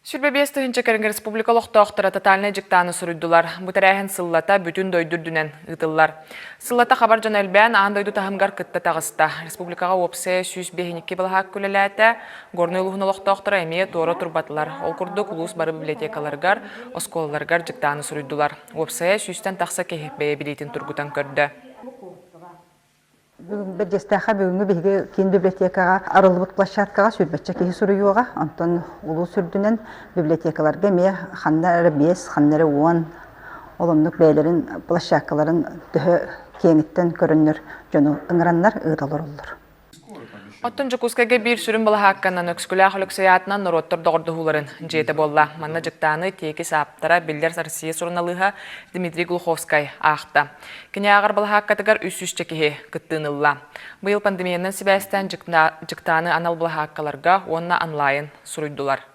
25 тыһыынча кэриҥэ республика олохтоохторо тотальнай дьыктааны суруйдулар. Бу тэрээһин сыллата бүтүн дойду үрдүнэн ыытыллар. Сыллата хабар дьон элбээн аан дойду таһымыгар кытта таҕыста. Республикаҕа уопсайа 152 былаһаакка үлэлээтэ. Горнай улууһун олохтоохторо эмиэ туора турбатылар. Ол курдук улуус бары библиотекаларыгар, оскуолаларыгар дьыктааны суруйдулар. Уопсайа сүүстэн тахса киһи бэйэ билиитин тургутан көрдө. Бүгүн Бэрдьиэстээххэ бүгүҥҥү биһиги киин библиотекаҕа арыллыбыт площадкаҕа сүүрбэччэ киһи суруйуоҕа. Онтон улуус үрдүнэн библиотекаларга эмиэ ханна эрэ биэс, ханна эрэ уон ол оннук бэйэлэрин площадкаларын төһө киэҥиттэн көрөннөр дьону ыҥыраннар ыыта олороллор. Оттон Дьокуускайга биир сүрүн былаһаакканан Өксөкүлээх Өлөксөй аатынан норуоттар доҕордоһууларын дьиэтэ буолла. Манна дьыктааны тиэкис ааптара, биллэр Россия суруналыыһа Дмитрий Глуховскай аахта. Кини ааҕар былаһааккатыгар үс сүүсчэ киһи кыттыыны ылла. Быйыл пандемиянан сибээстээн дьыктааны анал былаһааккаларга уонна онлайн суруйдулар.